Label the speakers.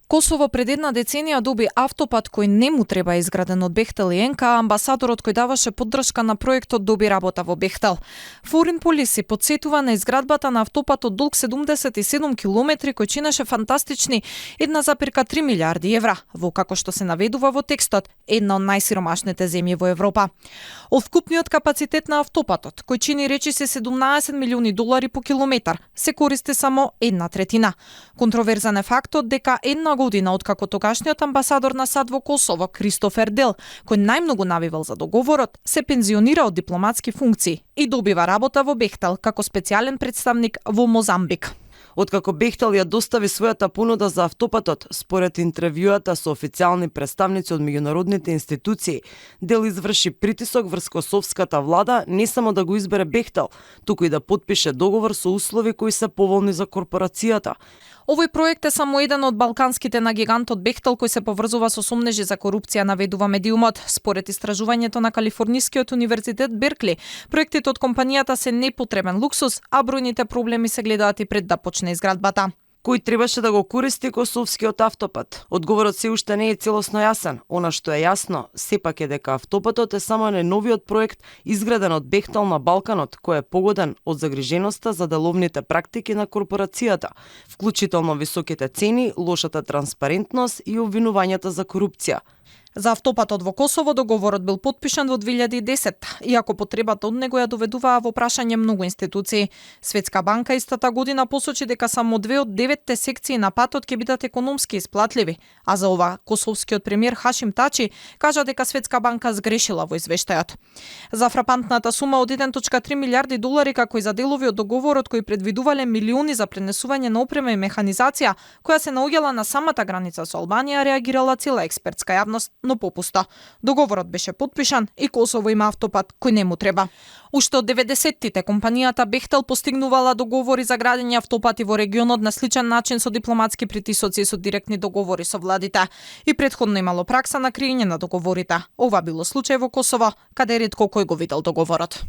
Speaker 1: Косово пред една деценија доби автопат кој не му треба изграден од Бехтел и ЕНК, а амбасадорот кој даваше поддршка на проектот доби работа во Бехтел. Foreign Policy подсетува на изградбата на автопатот долг 77 километри кој чинеше фантастични 1,3 милиарди евра, во како што се наведува во текстот, една од најсиромашните земји во Европа. Овкупниот капацитет на автопатот, кој чини речиси 17 милиони долари по километар, се користи само 1/3. Контроверзан е фактот дека една година откако тогашниот амбасадор на САД во Косово, Кристофер Дел, кој најмногу навивал за договорот, се пензионира од дипломатски функции и добива работа во Бехтел како специјален представник во Мозамбик.
Speaker 2: Откако Бехтел ја достави својата понуда за автопатот, според интервјуата со официјални представници од меѓународните институции, Дел изврши притисок врз косовската влада не само да го избере Бехтел, туку и да потпише договор со услови кои се поволни за корпорацијата.
Speaker 1: Овој проект е само еден од балканските на гигантот Бехтел кој се поврзува со сомнежи за корупција, наведува медиумот. Според истражувањето на Калифорнискиот универзитет Беркли, проектите од компанијата се непотребен луксус, а бројните проблеми се гледаат и пред да почне изградбата.
Speaker 2: Кој требаше да го користи косовскиот автопат? Одговорот се уште не е целосно јасен. Она што е јасно, сепак е дека автопатот е само најновиот проект изграден од Бехтел на Балканот, кој е погоден од загриженоста за деловните практики на корпорацијата, вклучително високите цени, лошата транспарентност и обвинувањата за корупција.
Speaker 1: За автопатот во Косово договорот бил потпишан во 2010, иако потребата од него ја доведуваа во прашање многу институции. Светска банка истата година посочи дека само 2 од 9 секции на патот ќе бидат економски исплатливи, а за ова косовскиот премиер Хашим Тачи кажа дека Светска банка сгрешила во извештајот. За фрапантната сума од 1,3 милиарди долари како и за делови од договорот кои предвидувале милиони за пренесување на опрема и механизација, која се наоѓала на самата граница со Албанија, реагирала цела експертска јавност, но попуста. Договорот беше потпишан и Косово има автопат кој не му треба. Уште од 90-тите компанијата Бехтел постигнувала договори за градење автопати во регионот на сличен начин со дипломатски притисоци и со директни договори со владите. И претходно имало пракса на криење на договорите. Ова било случај во Косово, каде ретко кој го видел договорот.